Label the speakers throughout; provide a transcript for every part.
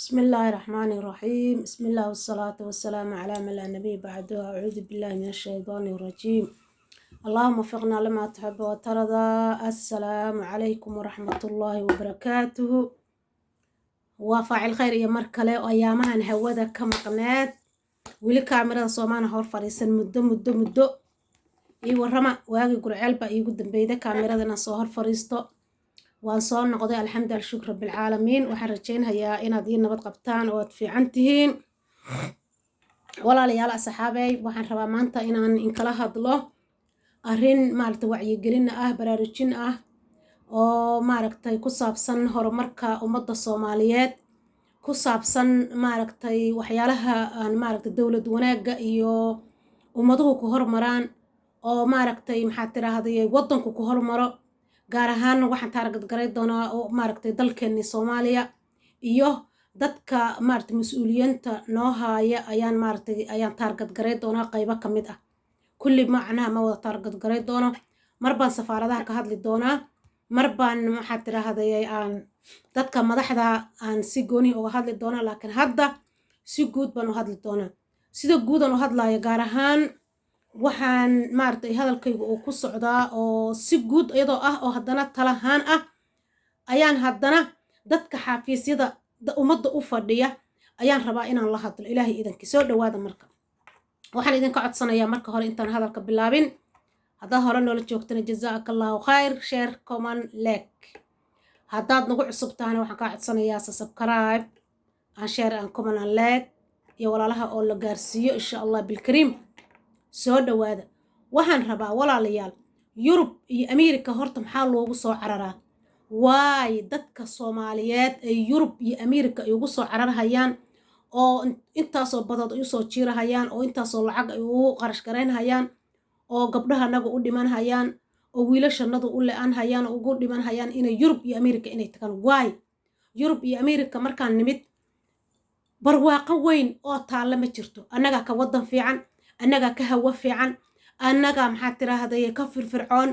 Speaker 1: بسم الله الرحمن الرحيم، بسم الله والصلاة والسلام على من لا نبي بعده. أعوذ بالله من الشيطان الرجيم. اللهم وفقنا لما تحب وترضى. السلام عليكم ورحمة الله وبركاته. Waa Faacil Khayr iyo mar kale oo ayaamahan hawada ka maqneed, weli kaamirada soomaana hor fadhiisan muddo muddo muddo. Ii warrama, waagii Gurceel baa iigu dambeyda kaamirada inaan soo hor fadhiisto. Waan soo noqday, alxamdu alshukr rabbilcaalamiin. Waxaan rajeynhayaa inaad ii nabad qabtaan oo aad fiican tihiin, walaalayaal, asxaabey. Waxaan rabaa maanta inaan inkala hadlo arrin maaragtay wacyigelin ah, baraarujin ah oo maaragtay ku saabsan horumarka ummadda Soomaaliyeed, ku saabsan maaragtay waxyaalaha aan maaragtay dowlad wanaagga iyo ummaduhu ku hormaraan oo maaragtay, maxaa tiraahday, waddanku ku hormaro. Gaar ahaan waxaan target garay doonaa oo maaragtay dalkeenni Soomaaliya iyo dadka maaragtay mas-uuliyiinta noo haaya ayaan maaragtay ayaan target garay doonaa qaybo ka mid ah. Kulli macnaha ma wada target garay doono. Mar baan safaaradaha ka hadli doonaa, mar baan, maxaa tiraahday, aan dadka madaxda aan si gooni uga hadli doonaa, laakiin hadda si guud baan u hadli doonaa. Sida guudan u hadlayo, gaar ahaan waxaan maaragtay hadalkaygu uu ku socdaa oo si guud iyadoo ah oo haddana talahaan ah ayaan haddana dadka xafiisyada ummadda u fadhiya ayaan rabaa inaan la hadlo, Ilaahay idankii. Soo dhawaada. Marka waxaan idinka codsanayaa marka hore, intaan hadalka bilaabin, haddaad hore noola joogtana, jazaaka Allahu khayr, share, comment, like. Haddaad nagu cusub tahana, waxaan kaa codsanayaa subscribe and share and comment and like iyo walaalaha oo la gaarsiiyo, insha Allah bilkariim. Soo dhawaada. Waxaan rabaa, walaalayaal, Yurub iyo Ameerika horta maxaa loogu soo cararaa? Waay dadka Soomaaliyeed ay Yurub iyo Ameerika ay ugu soo cararhayaan oo intaasoo badood ay usoo jiirahayaan oo intaasoo lacag ay ugu qarash garaynhayaan oo gabdhahanaga u dhimanhayaan oo wiilashanadu u le-anhayaan oo ugu dhimanhayaan inay Yurub iyo Ameerika inay tagaan? Waay Yurub iyo Ameerika markaan nimid, barwaaqo weyn oo taalla ma jirto. Annagaa ka waddan fiican, annagaa ka hawo fiican, annagaa, maxaa tiraahdaye, ka firfircoon,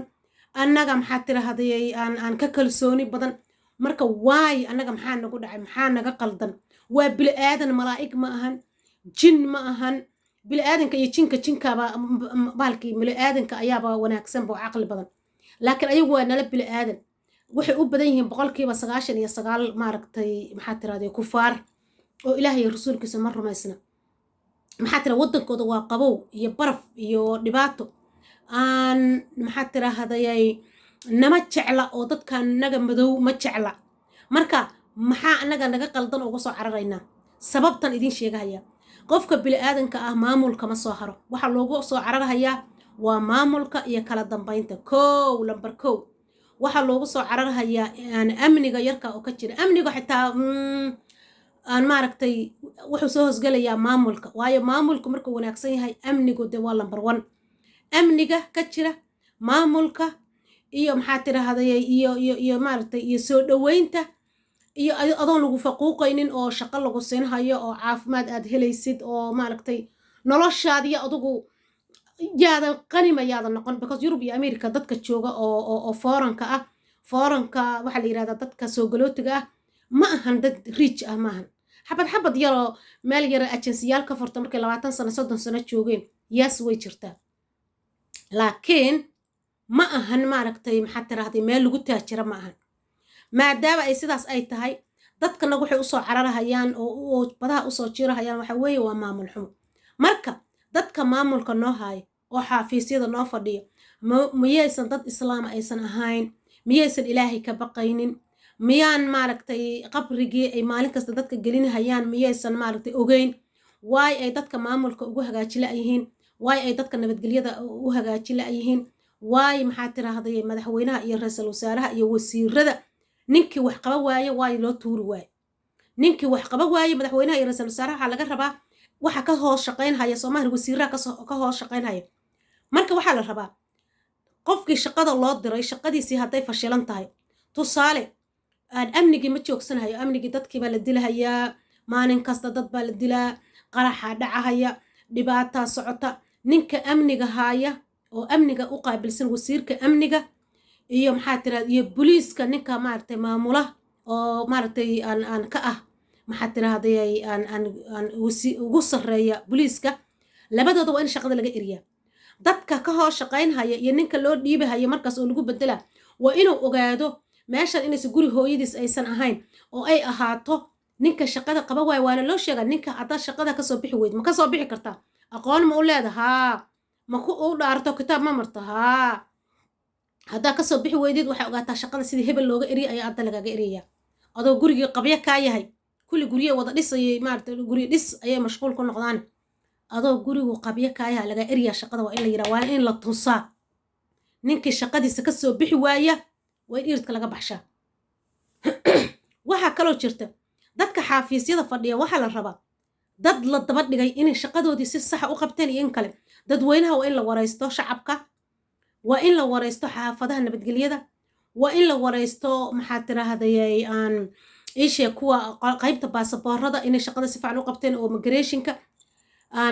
Speaker 1: annaga, maxaa tiraahdaye, aan ka kalsooni badan. Marka waay annaga maxaa nagu dhacay? Maxaa naga qaldan? Waa bili aadan, malaa'ig ma ahan, jin ma ahan. Bili aadanka iyo jinka, jinkaaba baalkii bili aadanka ayaaba wanaagsanba oo caqli badan, laakiin ayagu waa nala bili aadan. Waxay u badan yihiin 99% maaragtay, maxaa tirahday, kufaar oo Ilaahay iyo rasuulkiisa ma rumaysna. Maxaa tira, waddankooda waa qabow iyo baraf iyo dhibaato aan, maxaa tirahdayay, nama jecla oo dadka naga madow ma jecla. Marka maxaa annaga naga qaldan uga soo cararaynaa? Sababtan idiin sheegahaya: qofka bili-aadanka ah maamulka ma soo haro. Waxaa loogu soo cararhayaa waa maamulka iyo kala dambaynta. Kow, lambar kow, waxaa loogu soo cararhayaa aan amniga yarka oo ka jira. Amniga xitaa aan maaragtay wuxuu soo hosgelayaa maamulka, waayo maamulku markuu wanaagsan yahay, amnigu de waa lambar one. Amniga ka jira, maamulka iyo, maxaa tiraahday, iyo maaragtay iyo soo dhoweynta iyo adoon lagu faquuqaynin oo shaqo lagu siinhayo oo caafimaad aad helaysid oo maaragtay noloshaadiyo adugu yaadan qanima yaadan noqon, because Yurub iyo America dadka jooga oo foreign-ka ah, foreign-ka waxaa la yidhahdaa dadka soo galootiga ah, ma ahan dad rich ah, maahan. Xabad xabad yaroo meel yaro agency-yaal ka furta markay 20 sano, 30 sano joogeen, yaas way jirtaa, laakiin ma ahan maaragtay, maxaa tiraahday, meel lagu taajira ma ahan. Maadaama ay sidaas ay tahay, dadkana waxay usoo cararahayaan oo badaha usoo jirahayaan waxa weeye waa maamul xumo. Marka dadka maamulka noo haaya oo xaafiisyada noo fadhiya, miyaysan dad islaama aysan ahayn? Miyaysan Ilaahay ka baqaynin? Miyaan maaragtay qabrigii ay maalin kasta dadka gelinahayaan miyaysan maaragtay ogeyn? Waay ay dadka maamulka ugu hagaaji la-yihiin? Waay ay dadka nabadgelyada u hagaaji la-yihiin? Waay, maxaa tiraahday, madaxweynaha iyo ra-iisul wasaaraha iyo wasiirada ninkii wax qaba waaye waay loo tuuri waaye? Ninkii wax qaba waaye, madaxweynaha iyo ra-iisul wasaaraha waxaa laga rabaa waxa ka hoos shaqaynhaya Soomaaliya, wasiiraha ka hoos shaqaynhaya. Marka waxaa la rabaa qofkii shaqada loo diray shaqadiisii hadday fashilan tahay, tusaale aan amnigii ma joogsanahayo, amnigii dadkii baa la dilahayaa, maalin kasta dad baa la dilaa, qaraxa dhacahaya, dhibaataa socota. Ninka amniga haaya oo amniga u qaabilsan, wasiirka amniga iyo, maxaa tiraada, iyo booliiska, ninka maaragtay maamula oo maaragtay aan ka ah Maxaa tiraahday, aan aan aan ugu sarreeya booliiska, labadooda waa in shaqada laga eriyaa. Dadka ka hoos shaqaynhaya iyo ninka loo dhiibahaya markaas oo lagu bedela waa inuu ogaado meeshan inaysan guri hooyadiis aysan ahayn, oo ay ahaato ninka shaqada qaba waaya. Waana loo sheegaa ninka: haddaad shaqada kasoo bixi weyd, ma kasoo bixi kartaa? Aqoon ma u leeda? Haa. Ma ku u dhaarto? Kitaab ma marto? Haa. Haddaa kasoo bixi weydid, waxay ogaataa shaqada sidii hebel looga eriyay ayaa adda lagaga eriyaya, adoo gurigii qabyo kaa yahay. Kulli gurye wada dhisayay, maarata, gurye dhis ayay mashquul ku noqdaan. Adoo gurigu qabyo kaa yahay lagaa eriyaa shaqada. Waa in la yiraa, waa in la tusaa. Ninkii shaqadiisa kasoo bixi waaya waa in iridka laga baxshaa. Waxaa kaloo jirta, dadka xaafiisyada fadhiya waxaa la rabaa dad la daba dhigay inay shaqadoodii si saxa u qabteen iyo in kale. Dadweynaha waa in la waraysto, shacabka waa in la waraysto, xaafadaha nabadgelyada waa in la waraysto. Maxaa tiraahday, aan iishee, kuwa qaybta baasaboorada inay shaqada si fiican u qabteen oo migrationka.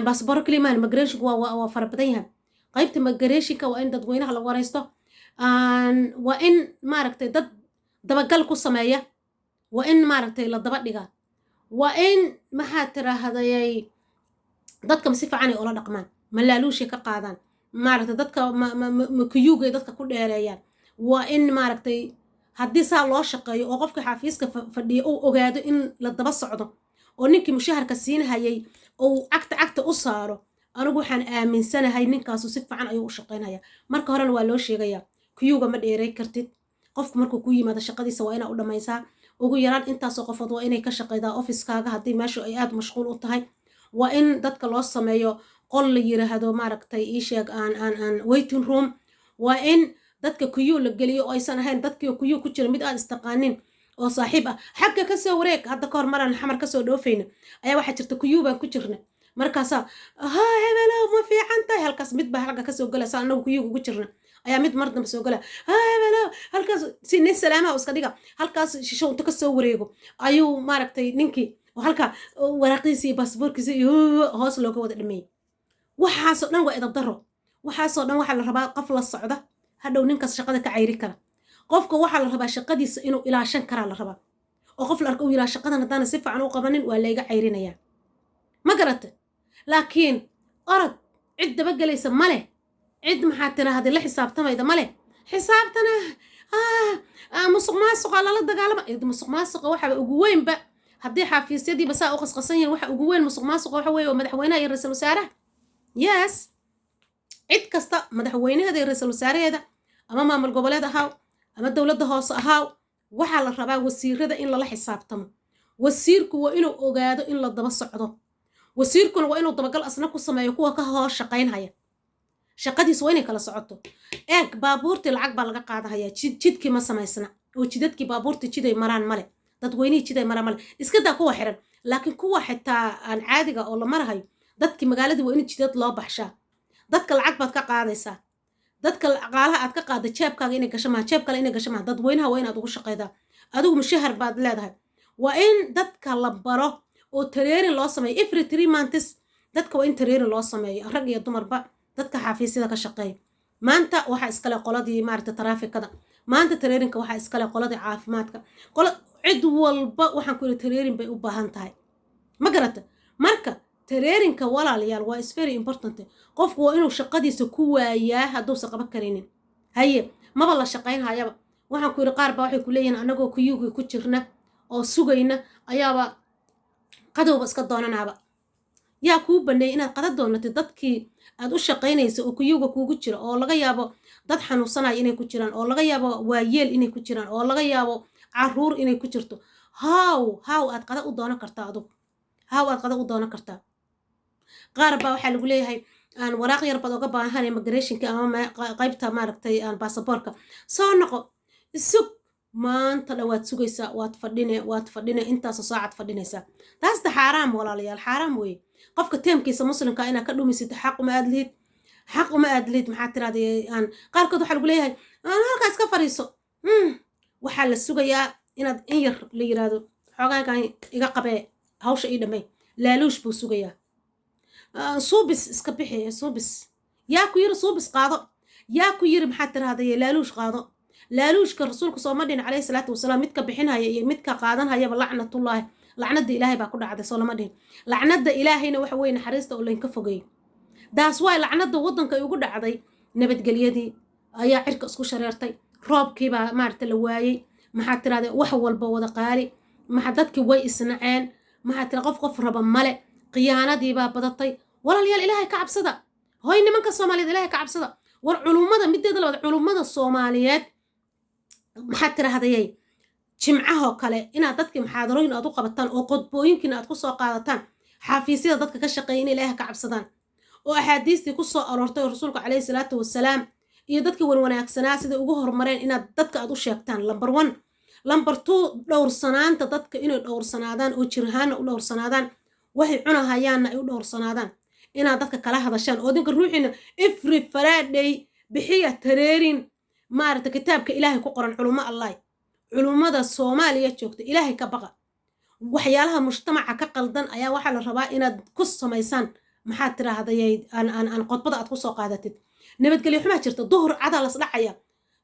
Speaker 1: Baasabooro kaliya maahan, migrationka waa fara badan yahay. Qaybta migrationka waa in dadweynaha la waraysto. Waa in, maaragtay, dad dabagal ku sameeya waa in, maaragtay, la daba dhigaa. Waa in, maxaa tiraahday, dadka ma si fiican ay ula dhaqmaan? Ma laaluushay ka qaadaan? Maaragtay, dadka ma kuyuugay dadka ku dheereeyaan? Waa in, maaragtay, haddii saa loo shaqeeyo oo qofka xafiiska fadhiya uu ogaado in la daba socdo oo ninkii mushaharka siinhayay uu cagta cagta u saaro, anigu waxaan aaminsanahay ninkaasu si fiican ayuu u shaqaynaya. Marka horena waa loo sheegayaa: kuyuuga ma dheeray kartid. Qofku markuu ku yimaado, shaqadiisa waa inaa u dhammaysaa. Ugu yaraan intaasoo qofood waa inay ka shaqeydaa ofiskaaga. Haddii meeshu ay aada mashquul u tahay, waa in dadka loo sameeyo qol la yiraahdo, maaragtay, ii sheeg, aan aan aan waiting room. Waa in dadka queue la geliyo oo aysan ahayn dadkii queue ku jira mid aad istaqaanin oo saaxiib ah xagga kasoo wareeg. Hadda kahor maraan Xamar kasoo dhoofayna ayaa waxaa jirta queue baan ku jirna. Markaasaa, "Haa, hebelow, ma fiican tahay?" Halkaas mid baa xagga kasoo gala. Saa anagu queue ugu jirna ayaa mid mar dambe soo gala. "Haa, hebelow," halkaas si nin salaamaha iska dhiga, halkaas shisho inta kasoo wareego ayuu, maaragtay, ninkii oo halka waraaqiisi iyo baasboorkiisa iyo hoos looga wada dhameeyey. Waxaasoo dhan waa edab daro. Waxaasoo dhan waxaa la rabaa qof la socda, hadhow ninkaas shaqada ka cayri kara. Qofka waxaa la rabaa shaqadiisa inuu ilaashan karaa la rabaa, oo qof la arko uu yiraa: "Shaqadan haddaana si fiican u qabanin, waa layga cayrinayaa." Ma garata? Laakiin orod, cid dabagelaysa ma leh, cid, maxaa tiraahday, la xisaabtamayda ma leh. Xisaabtana musuq maasuqa lala dagaalama. Musuq maasuqa waxaba ugu weynba, haddii xafiisyadiiba saa u qasqasan yihiin, waxa ugu weyn musuq maasuqa waxa weeye waa madaxweynaha iyo ra-iisul wasaaraha. Yes, cid kasta madaxweynaheeda iyo ra-iisul wasaaraheeda, ama maamul goboleed ahaaw ama dowladda hoose ahaaw, waxaa la rabaa wasiirada in lala xisaabtamo. Wasiirku waa inuu ogaado in la daba socdo. Wasiirkuna waa inuu dabagal asna ku sameeyo kuwa ka hoos shaqaynhaya. Shaqadiis waa inay kala socoto. Eeg, baabuurtii lacag baa laga qaadahaya, jidkii ma samaysna oo jidadkii baabuurtii jiday maraan male, dadweynihii jiday maraan male. Iska daa kuwa xiran, laakiin kuwa xitaa aan caadiga oo la marahayo, dadkii magaaladii waa in jidad loo baxshaa. Dadka lacag baad ka qaadaysaa. Dadka dhaqaalaha aad ka qaada jeebkaaga inay gasho maha, jeeb kale inay gasho maha. Dadweynaha waa inaad ugu shaqaydaa. Adigu mushahar baad leedahay. Waa in dadka la baro oo training loo sameeyo every 3 months. Dadka waa in training loo sameeyo, rag iyo dumarba, dadka xafiisyada ka shaqeeya. Maanta waxaa iskale qoladii, maaragta, taraafikada. Maanta trainingka waxaa iskale qoladii caafimaadka. Qolo cid walba waxaan ku yidhi training bay u baahan tahay. Ma garata? Marka trainingka, walaalayaal, waa is very important. Qofku waa inuu shaqadiisa ku waayaa hadduusan qaban karinin. Haye, maba la shaqayn hayaba. Waxaan ku yidhi, qaar baa waxay ku leeyihiin: "Anagoo queuegii ku jirna oo sugayna ayaaba qadowba iska doonanaaba." Yaa kuu baneeyay inaad qada doonatid dadkii aad u shaqaynaysa oo queuega kuugu jira, oo laga yaabo dad xanuunsanaya inay ku jiraan, oo laga yaabo waayeel inay ku jiraan, oo laga yaabo caruur inay ku jirto? How aad qada u doonan kartaa adugu? How aad qada u doonan kartaa? Qaar baa waxaa lagu leeyahay aan waraaq yar baad oga baahan immigrationka ama qaybta, maaragtay, aan baasaboorka. Soo noqo, isug. Maanta dhan waad sugaysaa, waad fadhine, waad fadhine, intaasoo saacad fadhinaysaa. Taasda xaaraam, walaalayaal, xaaraam weeye. Qofka timekiisa muslimka inaad ka dhumisid xaq uma aad lihid, xaq uma aad lihid. Maxaa tiraahday, aan qaarkood waxaa lagu leeyahay aan halkaa iska fadhiiso. Waxaa la sugayaa inaad in yar la yiraahdo: "Xoogaagan iga qabee, hawsha ii dhamay." Laaluush buu sugayaa. Suubis iska bixi, suubis. Yaa ku yiri suubis qaado? Yaa ku yiri, maxaa tiraahday, laaluush qaado? Laaluushka rasuulku sooma dhin, calayhi salaatu wasalaam, midka bixinhaya iyo midka qaadanhayaba lacnatullaahi Lacnada Ilaahay baa ku dhacday, soo lama dhihin? Lacnada Ilaahayna waxa weye naxariista oo laynka fogeeyo. Daas waay lacnada waddanka ay ugu dhacday. Nabadgelyadii ayaa cirka isku shareertay, roobkiibaa maaragta la waayey, maxaa tirahda, wax walba wada qaali, maxaa dadkii way isnaceen, maxaa tira, qof qof raba male, khiyaanadiibaa badatay. Walaalayaal, Ilaahay ka cabsada. Hoy, nimanka Soomaaliyeed, Ilaahay ka cabsada. War culummada, mideeda labaad, culummada Soomaaliyeed, maxaa tirahdayay, jimcahoo kale inaad dadkii muxaadarooyin aad u qabataan oo qodbooyinkiina aad ku soo qaadataan xafiisyada dadka ka shaqeeya in Ilaahay ka cabsadaan, oo axaadiistii ku soo aroortay oo Rasuulka calayhi salaatu wasalaam iyo dadkii wanwanaagsanaa siday ugu horumareen inaad dadka aad u sheegtaan. Number one. Number two, dhowrsanaanta dadka inay dhowrsanaadaan oo jirahaana u dhowrsanaadaan, waxay cunahayaanna ay u dhowrsanaadaan, inaad dadka kala hadashaan oo dinka ruuxiina every Friday bixiya training, maaragta, kitaabka Ilaahay ku qoran. Culummo Allah, culummada Soomaaliya joogta, Ilaahay ka baqa. Waxyaalaha mujtamaca ka qaldan ayaa waxaa la rabaa inaad ku samaysaan, maxaad tiraahday, aan aan aan qodbada aad kusoo qaadatid. Nabadgelyo xumaa jirta, duhur cadaa las dhacaya.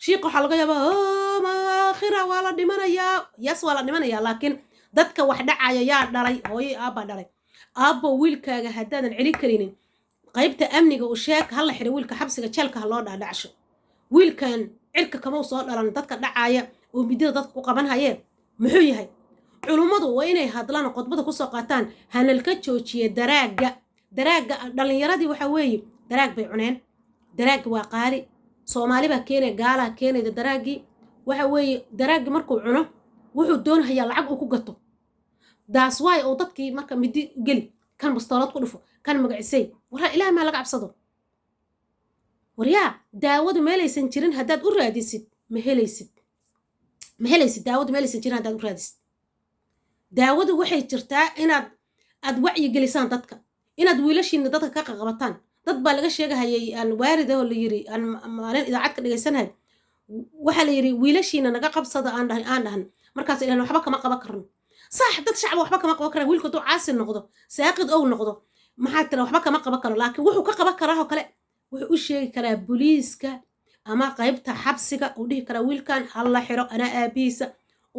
Speaker 1: Shiiqa waxaa laga yaabaa, maakhira waa la dhimanayaa. Yes, waa la dhimanayaa, laakiin dadka wax dhacaya yaa dhalay? Hooyo, aabbaa dhalay. Aabbo, wiilkaaga haddaadan celin karinin, qaybta amniga u sheeg, ha la xidhay wiilka, xabsiga jeelka ha loo dhaadhacsho. Wiilkan cirka kamau soo dhalan. Dadka dhacaya oo midida dadka ku qaban hayee muxuu yahay? Culummadu waa inay hadlaan oo qodbada kusoo qaataan. Hanalka joojiye daraagga. Daraagga dhallinyaradii waxa weeye daraag bay cuneen. Daraagga waa qaali, Soomaali baa keenaya, gaalaa keenayda daraaggii. Waxa weeye daraaggii markuu cuno, wuxuu doonhayaa lacag uu ku gato. Daas waay oo dadkii marka midi geli, kan bastoolad ku dhufo, kan magacisay. Waraa, Ilaah maa laga cabsado. Waryaa, daawadu meelaysan jirin haddaad u raadisid, ma helaysid, ma helaysid. Daawadu meelaysan jirin haddaad u raadisid, daawadu waxay jirtaa inaad aad wacyi gelisaan dadka, inaad wiilashiina dadka ka qaqabataan. Dad baa laga sheegahayay aan waaridahoo la yiri, aan maalin idaacad ka dhegaysanahay, waxaa la yiri, "Wiilashiina naga qabsada." Aan dhahan, aan dhahan markaas ilan waxba kama qaban karno. Sax, dad shacba waxba kama qaban karaan. Wiilku hadduu caasi noqdo, saaqid ow noqdo, maxaa tira, waxba kama qaban karo. Laakiin wuxuu ka qaban karaa oo kale, wuxuu u sheegi karaa booliiska ama qaybta xabsiga. Uu dhihi karaa, "Wiilkan ha la xiro, anaa aabihiisa,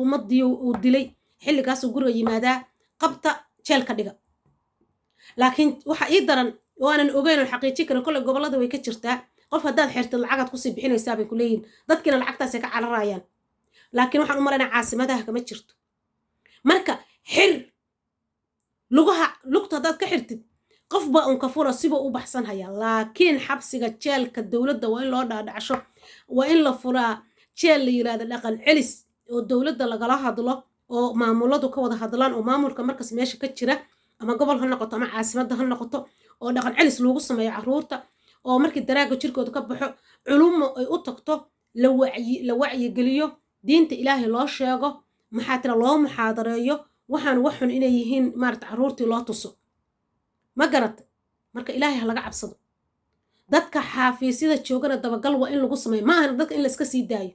Speaker 1: ummadii uu dilay, xilligaasuu guriga yimaadaa, qabta, jeelka dhiga." Laakiin waxa ii daran oo aanan ogeyn oon xaqiijin karin, kolley gobollada way ka jirtaa, qof haddaad xirtid lacagaad kusii bixinaysaa bay ku leeyihin. Dadkiina lacagtaasay ka cararayaan. Laakiin waxaan u malaynaa caasimadaha kama jirto. Marka xir lugaha, lugta haddaad ka xirtid, qof baa un ka fura sibuu u baxsan haya. Laakiin xabsiga jeelka dowladda waa in loo dhaadhacsho, waa in la furaa jeel la yiraahdo dhaqan celis, oo dowladda lagala hadlo oo maamuladu ka wada hadlaan, oo maamulka markas meesha ka jira, ama gobol ha noqoto ama caasimadda ha noqoto, oo dhaqan celis loogu sameeyo carruurta, oo markii daraagga jirkooda ka baxo culumo ay u tagto, la wacyigeliyo, diinta Ilaahay loo sheego, maxaa tira, loo muxaadareeyo, waxaan wax xun inay yihiin, maarata, carruurtii loo tuso. Ma garata? Marka Ilaahay ha laga cabsado. Dadka xaafiisyada joogana dabagal waa in lagu sameeyo. Ma ahan dadka in layska sii daayo.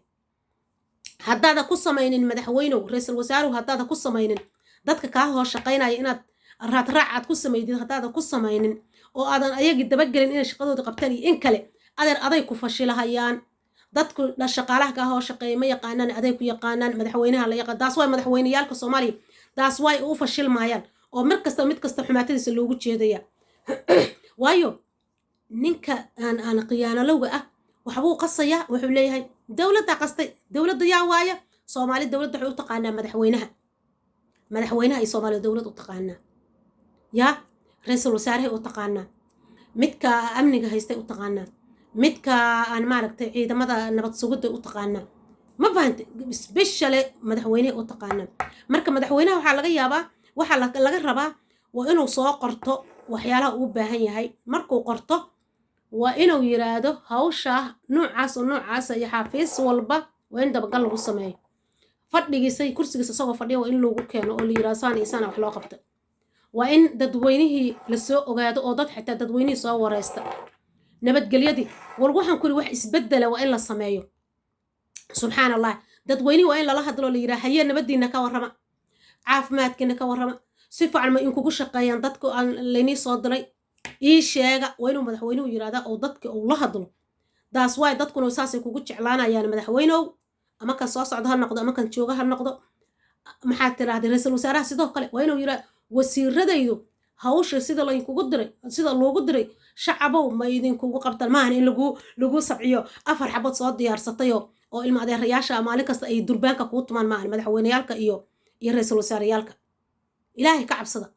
Speaker 1: Haddaada ku samaynin, madaxweynow, ra-iisul wasaaruhu, haddaada ku samaynin dadka kaa hoos shaqaynaya inaad raadraac aad ku samaydid, haddaada ku samaynin oo aadan ayagii dabagelin inay shaqadooda qabtaan iyo in kale, adeer, aday ku fashilahayaan. Dadku shaqaalaha kaa hoos shaqeeya ma yaqaanaan, aday ku yaqaanaan. Madaxweynaha la yaqaan. Daas waay madaxweyneyaalka Soomaaliya, daas waay u fashilmaayaan oo mar kasta mid kasta xumaatadiisa loogu jeedaya. Waayo, ninka aan khiyaanalowga ah waxbuu qasayaa, wuxuu leeyahay dowladdaa qastay. Dowladda yaa waaya? Soomaali dowladda waxay u taqaanaa madaxweynaha. Madaxweynaha ay Soomaaliya dowlad u taqaanaa, yaa ra-iisul wasaarahay u taqaanaa, midka amniga haystay u taqaanaa, midka aan maaragtay ciidamada nabad sugidda u taqaanaa. Ma fahante? Specially madaxweynehay u taqaanaa. Marka madaxweynaha waxaa laga yaabaa, waxaa laga rabaa waa inuu soo qorto waxyaalaha uu baahan yahay. Markuu qorto, waa inuu yiraahdo hawshaa noocaas oo noocaasa iyo xafiis walba waa in dabagal lagu sameeyo. Fadhigiisa, kursigiisa isagoo fadhiya waa in loogu keeno oo la yiraahdo saan iyo saana wax loo qabta. Waa in dadweynihii lasoo ogaado oo dad xitaa dadweynihii soo wareysta nabadgelyadii. War waxaan ku yidhi, wax isbedela waa in la sameeyo. Subxaan Allah, dadweynihii waa in lala hadlo, la yidhaha, "Haye, nabadiina ka warrama, caafimaadkiina ka warrama, si fiican ma inkugu shaqeeyaan dadku aan laynii soo diray? Ii sheega." Waa inuu madaxweynuhu yidhahdaa oo dadka uu la hadlo. Daas waay dadkuna saasay kugu jeclaanayaan, madaxweynow, ama kan soo socda ha noqdo ama kan jooga ha noqdo. Maxaad tiraahday? Ra-iisul wasaaraha sidoo kale waa inuu yidhaa: "Wasiiradaydu hawsha sida laydinkugu diray, sida loogu diray, shacabow, ma idinkugu qabtaan?" Maahan in lagu sabciyo afar xabad soo diyaarsatayo oo ilma adeerayaasha maalin kasta ay durbaanka kuu tumaan. Maahan madaxweyneyaalka iyo ra-iisul wasaareyaalka. Ilaahay ka cabsada.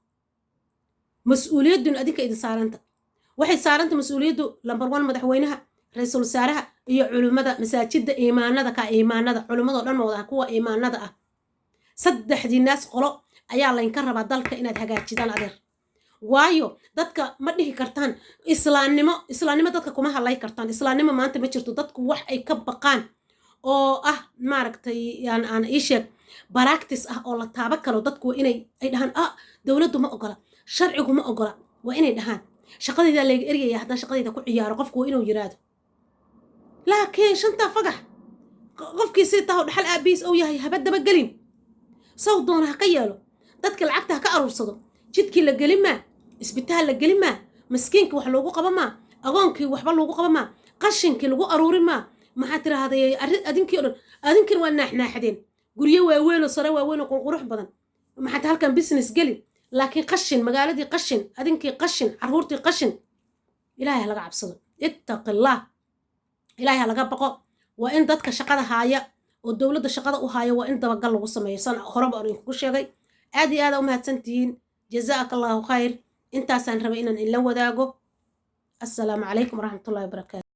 Speaker 1: Mas-uuliyaddun adinka idin saaranta. Waxay saaranta mas-uuliyaddu number one madaxweynaha, ra-iisul wasaaraha iyo culimmada masaajidda, iimaanada ka iimaanada. Culimmadoo dhan ma wada, kuwa iimaanada ah. Saddexdii naas qolo ayaa laynka rabaa dalka inaad hagaajidaan, adeer. Waayo, dadka ma dhihi kartaan islaamnimo. Islaamnimo dadka kuma hadlay kartaan. Islaamnimo maanta ma jirto. Dadku wax ay ka baqaan oo ah, maaragtay, aan ii sheeg, practice ah oo la taabo kalo, dadku waa inay ay dhahaan: "Ah, dowladdu ma ogola, sharcigu ma ogola." Waa inay dhahaan: "Shaqadaydaa layga eryaya haddaan shaqadayda ku ciyaaro." Qofku waa inuu yiraahdo. Laakiin shantaa fagax qofkii si taho dhaxal aabihiis ou yahay, haba dabagelin, saw doona ha ka yeelo, dadka lacagta ha ka aruursado. Jidkii la gelin maa, isbitaal la gelin maa, miskiinkii wax loogu qaba maa, agoonkii waxba loogu qaba maa, qashinkii lagu aruurin maa. Maxaa tiraahday? Adinkii o dhan, adinkina waa naaxnaaxdeen. Guryo waaweyn oo sare waaweyn oo qurqurux badan, maxaa halkan business geli, laakiin qashin magaaladii, qashin adinkii, qashin carruurtii, qashin. Ilaahay ha laga cabsado. Ittaqillah, ilaahay ha laga baqo. Waa in dadka shaqada haaya oo dowladda shaqada u haaya waa in dabagal lagu sameeyo, san horeba aan idinkugu sheegay. Aad iyo aada u mahadsantihiin. Jazaaka Allahu khayr. Intaasaan rabay inaan inla wadaago. Assalaamu calaykum waraxmatullahi wabarakaatu.